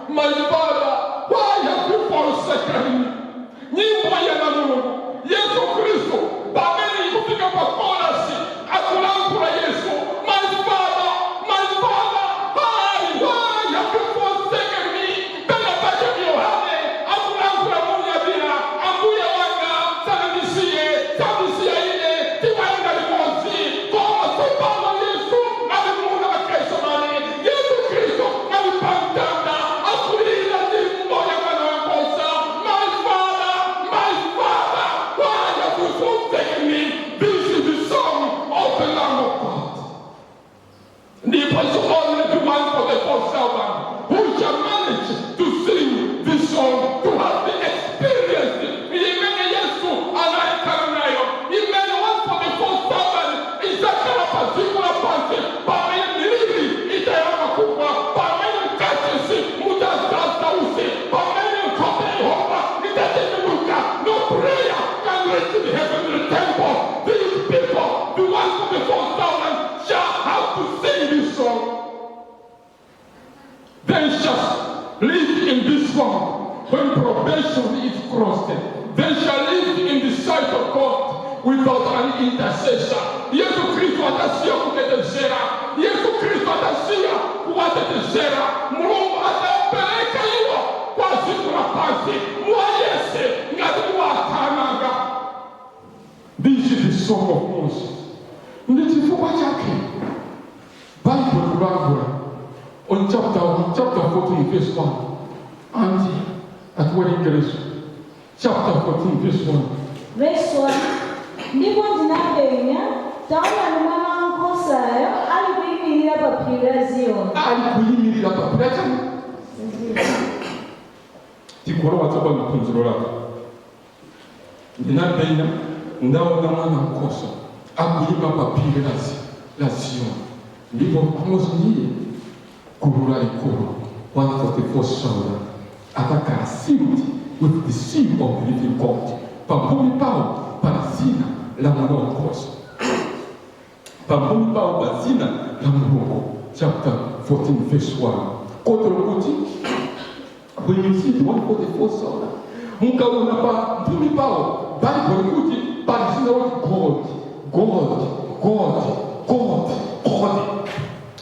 "My Father, why have you forsaken me?" Nyimbo ya na Mulungu Yesu Kristu pamene ikufika pa chorus, akulankhula Yesu, "My Father, my Father, why have you forsaken me?" Pena pake Yohane akulankhula munyadira, "Ambuye wanga sanandisiye, sandisiya ine, timayenda limodzi." Koma tsopano Yesu ali munda wa Getsemani, Yesu Kristu ali pamtanda, akulira nyimbo ya mwana wa nkhosa, "My Father, my Father, why have you forsaken me?" This is the song of the Lamb of God. Ndipo it's only the 144,000 who shall manage to sing this song, to have the experience imene Yesu anayekhala nayo, imene 144,000 izakhala pa dziko lapansi pamene miliri itayamba kugwa, pamene mkachisi mutadzaza utsi, pamene nkhope ya Yehova itatembenuka. No prayer can reach the heavenly temple. These people, the 144,000, shall have to sing this song. They shall live in this world when probation is crossed. They shall live in the sight of God without an intercessor. Yesu Kristu atasiya kutetezera. Yesu Kristu atasiya kuwatetezera. Mulungu atapereka iwo kwa dziko lapansi. Muwayese ngati muwathananga. This is the song of Moses. Ndi chifukwa chake Bible kulankhula on chapter 14 verse 1 and atiwerengereso chapter 14 verse 1. Verse 1: Ndipo ndinapenya, taonani, Mwana wankhosayo ali kuyimirira pa phiri la Ziyoni. Ali kuyimirira pa phiri chani? Tikulowa tsopano phunziro lako. Ndinapenya, ndaona mwana nkhosa akuyima pa phiri la Ziyoni, ndipo pamodzi ndiye gulu lalikulu, 144,000, atakhala sealed with the seal of the living God. Pamphumi pawo pali dzina la mwana wankhosa, pamphumi pawo pa dzina la Mulungu. Chapter 14 verse 1. Kotero kuti when you see the 144,000, mukaona pa mphumi pawo, Bible kuti pali dzina loti God, God, God, God, God.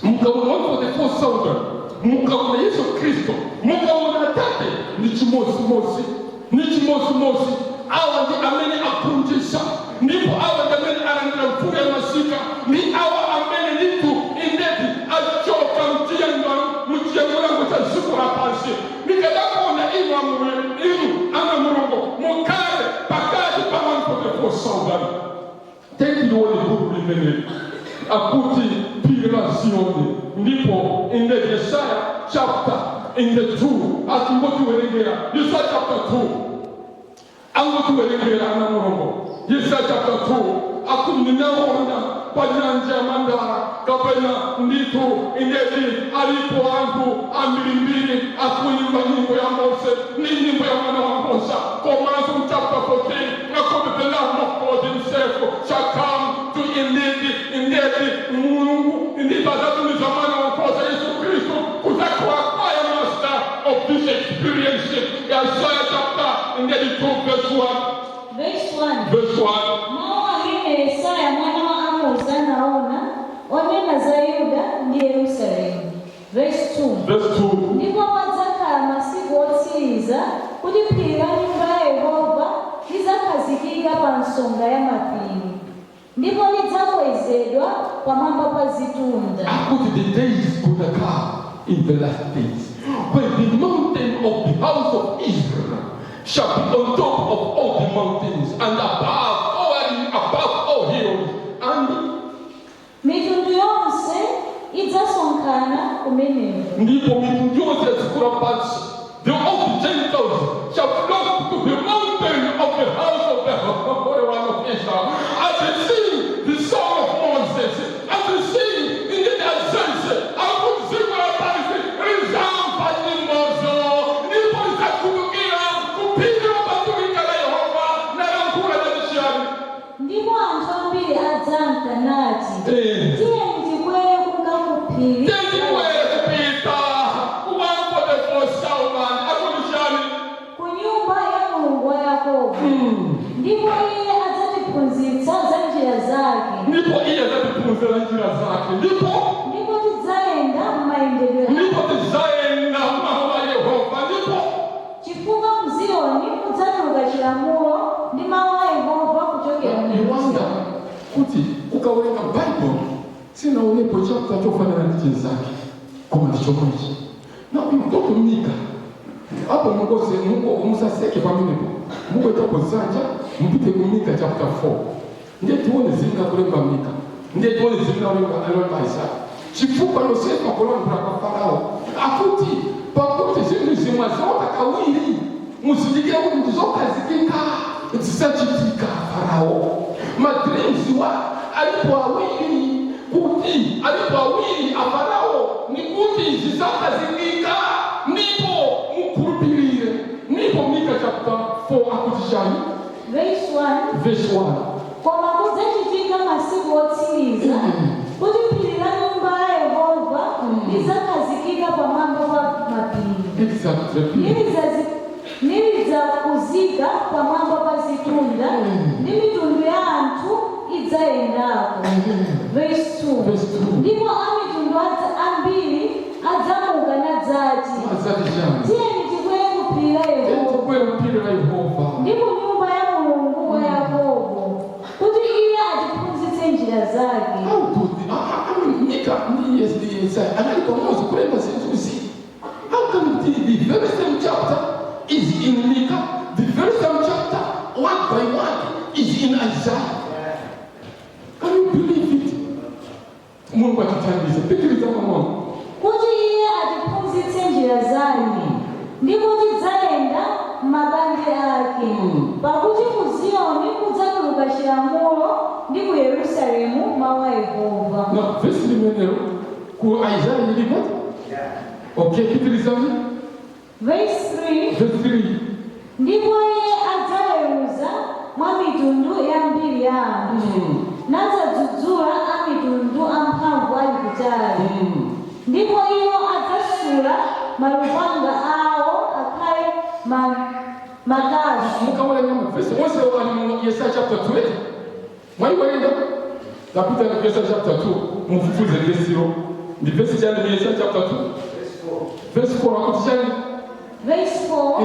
Mukaona 144,000, mukaona Yesu Kristo, mukaona Atate, ni chimozimozi, ni chimozimozi. Awa ndi amene aphunzitsa, ndipo awa ndi amene alandira mvula ya masika, ndi awa amene ndithu indeti achoka mchiyangoyango cha dziko lapansi. Ndikadakonda inu ambuye, inu ana Mulungu, mukhale pakati pa 144,000. Tendilione gulu limeneli akuti phiri la Ziyoni. Ndipo in the Yesaya chapter in the 2, atingotiwerengera Yesaya chapter 2, angotiwerengera ana Mulungu Yesaya chapter 2. Akuti ndinaona pa nyanja ya mandala kapena ndithu indeti alipo anthu ambirimbiri akuimba nyimbo ya Mose ndi nyimbo ya mwana wa nkhosa. Komanso mu chapter 14 akuti the Lamb of God himself shall come to indeed indeti Mulungu ndithu adzatumiza mwana wa nkhosa Yesu Kristu kudzakhala choir master of this experience. Isaiah chapter indeti 2 verse 1. Verse 1. Verse 1. Mawu amene Yesaya mwana wa Amozi anaona, onena za Yuda ndi Yerusalemu. Verse 2. Verse 2. Ndipo padzakhala masiku otsiriza kuti phiri la nyumba ya Yehova lidzakhazikika pa nsonga ya mapiri, ndipo lidzakwezedwa pamwamba pa zitunda. Akuti the days gonna come in the last days when the mountain of the house of Israel shall be on top of all the mountains and above all, above all hills, and mitundu yonse idzasonkhana kumeneko. Ndipo mitundu yonse ya dziko lapansi, the all the Gentiles shall flock to the mountain of the house of the Holy One of Israel as they sing the song of Moses, as they sing in the Isaiah. Akuti dziko lapansi lizamva nyimbozo ndipo lidzakhutukira kuphiri lopatulika la Yehova. Nalankhula chachiyani? Ndipo anthu ambiri adzanka nati, Eh. "Tiyeni tikwere kunka ku phiri Tikwere kupita ku Ndipo iye adzatiphunzitsa za njira zake, Ndipo iye adzatiphunzitsa njira zake, ndipo ndipo tidzayenda m'mayendedwe ake. Ndipo tidzayenda mawu a Yehova, ndipo Chifukwa mZiyoni mudzatuluka chilamulo ndi mawu a Yehova kuchokera mu You wonder Yerusalemu. Kuti ukawerenga Bible, sinaonepo chapter chofanana ndi chinzake, koma ndi chomwechi. Now you go to Mika apo, mungose mungo musaseke pamenepo, mungoitapo zanja, mupite ku Mika chapter 4, ndiye tione zimene kulemba Mika, ndiye tione zimene alemba Isaya, chifukwa Yosefa kulankhula kwa Farao akuti, pakuti zinthu zimwe zota kawiri, muzindikire kuti ndizokhazikika, zisachitika. Farao, ma dreams wa alipo awiri, kuti alipo awiri a Farao, ni kuti zisakhazikika, ndipo mukhulupirire. Ndipo Mika chapter 4 akuti chani? Verse 1. Verse 1. Koma kudzachitika masiku otsiriza kuti phiri la nyumba ya Yehova lidzakhazikika pamwamba pa mapiri, nilidzakuzika pamwamba pa zitunda, ndi mitundu ya anthu idzayendako. Verse 2. Verse 2. Ndipo amitundu ambiri adzamuka nadzati, Azati chani? Tiyeni tikwere ku phiri la Yehova, Tikwere phiri la Yehova, ndi ku nyumba ya Mulungu wa Yakobo, kuti iye atiphunzitse njira zake. How do the, I mean, Mika ndi Yesaya anali pamodzi kulemba zinthuzi. How come the very same chapter is in Mika, the very same chapter, word by word, is in Isaiah? Can you believe it? Mulungu atithandize. Pitiriza, mama. Kuti iye atiphunzitse njira zake, ndipo tidzayenda m'mabande ake. Pakuti ku Ziyoni kudzatuluka chilamulo, ndi ku Yerusalemu mawu a Yehova. Now, verse limenelo ku Isaiah ilipo? Okay, pitirizani. Verse 3. Verse 3. Ndipo iye adzaweruza mwa mitundu yambiri ya anthu, nadzadzudzula a mitundu amphamvu ali kutali. Ndipo iwo adzasula malupanga awo akhale makasu. Mukawerenga mavesi onse ali mu Yesaya chapter 20. Mwaiwerenga? Tapita ku Yesaya chapter 2, mufufuze vesilo. Ndi vesi chani mu Yesaya chapter 2? Verse 4 akuti chani? Verse 4.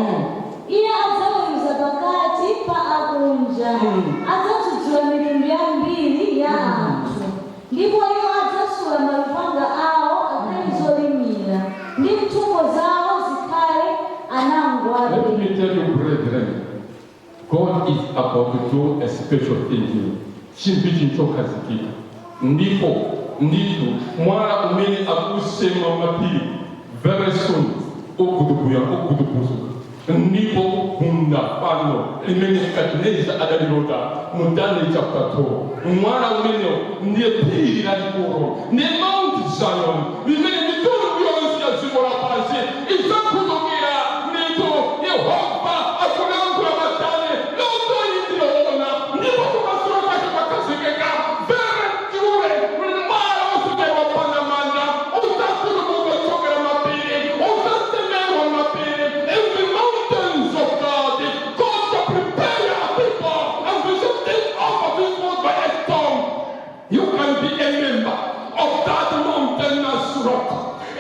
Iye adzaweruza pakati pa akunja, adzadzudzula mitundu yambiri ya anthu, ndipo iwo adzasula malupanga awo akhale zolimira, ndi nthungo zawo zikhale anangwape. Let me tell you, brethren, God is about to do a special thing here. Chinthu ichi nchokhazikika. Ndipo nditu mwala umene akusema mapiri, very soon ugudubuya, ugudubuzuka, ndipo ugunda pano limene Nebukadineza adalilota mu Daniel chapter 2. Mwala umenewo ndiye phiri lalikulu, ndiye Mount Zion limene mitundu yonse ya dziko lapansi idzakhulupirira. Ndithu Yehova akulankhula matane, loto ndiloona, ndipo kumasula kwake kwakhazikika. Very truly, mwala usutewa panamanda udzakulubuka kuchokera mapiri, udzasemerwa mapiri. In the mountains of God, God shall prepare a people and we shall take over this world by a storm. You can be a member of that mountainous rock.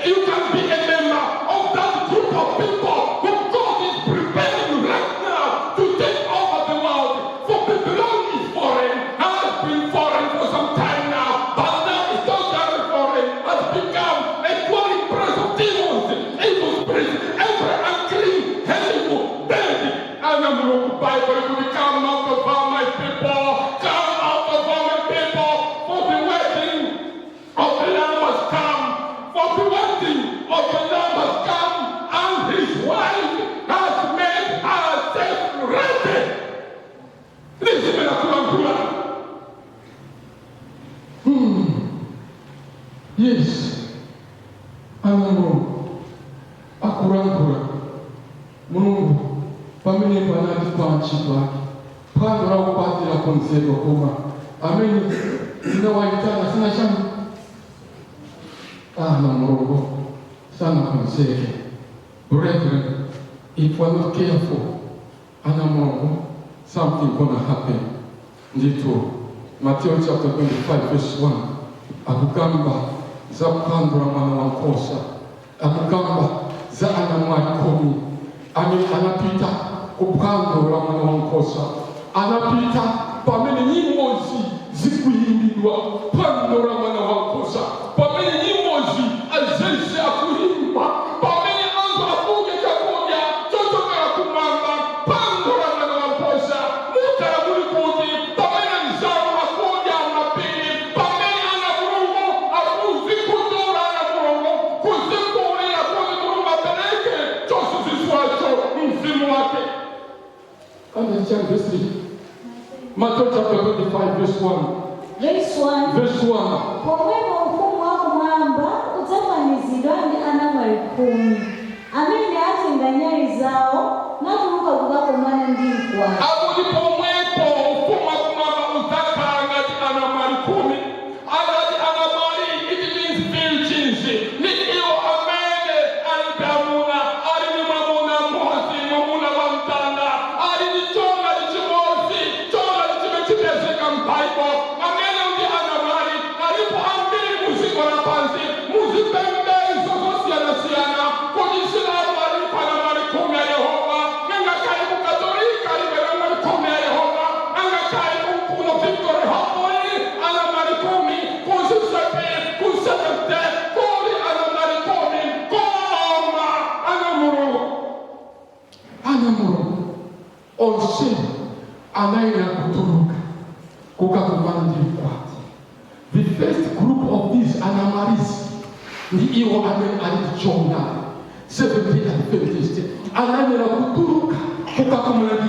You can be a member of that group of people who God is preparing right now to take over the world. For Babylon is foreign, has been foreign for some time now, but now it's totally foreign, has become a dwelling place of demons, evil spirits, every unclean, hateful bird. And I'm going to Bible to come out of all my people, come out of all my people, for the wedding of the Lamb has come, for the wedding of the Lamb has come, and his wife has made herself ready. Lizimela kulankhula. Yes. Ana Mulungu akulankhula. Mulungu pamene panati pa ntchito ake, phwando la ukwati lakonzedwa, koma amene ndinawayitana sina chani, ana Mulungu sanakonzeke. Brethren, if we're not careful, ana Mulungu Something gonna happen. Ndithu, Matthew chapter 25 verse 1 akukamba za phwando la Mwana wa Nkhosa, akukamba za anamwali 10 amene anapita ku phwando la Mwana wa Nkhosa, anapita pamene nyimbozi zikuyimbidwa, phwando la Mwana wa Nkhosa, pamene nyimbozi azeze akuimba, pamene anthu akudya chakudya chochokera kumwamba, phwando la Mwana wa Nkhosa. Mukhala muli kuti pamene nzawo akudya mapiri, pamene ana Mulungu akuzikhudzula, ana Mulungu kuzikulira kuti Mulungu apereke choziziswacho, mzimu wake? Understand verse 3. Matthew chapter 25 verse 1. Verse 1. Verse 1. Pomwepo ufumu wakumwamba udzafanizidwa ndi anamwali 10 amene atenga nyali zawo natuluka kukakomana ndi mkwati. Akuti pomwepo ufumu wakumwamba udzakhala ngati anamwali 10. Akati anamwali, it means virgins, ni iwo amene alibe amuna, ali ni mwamuna mmodzi, mwamuna wa mtanda, ali ni choonadi chimodzi, choonadi chimene chipezeka m'Bible. Amene ndi anamwali. Alipo ambiri muziko lapansi, muzipembedzo zosiyanasiyana. Kuti Isilamu alipo anamwali 10 ya Yehova, nangakhale ku Katolika alipo anamwali 10 ya Yehova, nangakhale kuno Victory Hall anamwali 10, kuzisepe ku Seventh Day kuli anamwali 10. Koma ana Mulungu, ana Mulungu onse anayenda kutuluka kukakumana ndi mkwati. The first group of these anamwalis ndi iwo amene ali ndi choonadi, Seventh Day Adventist, anayenda kutuluka kukakumana.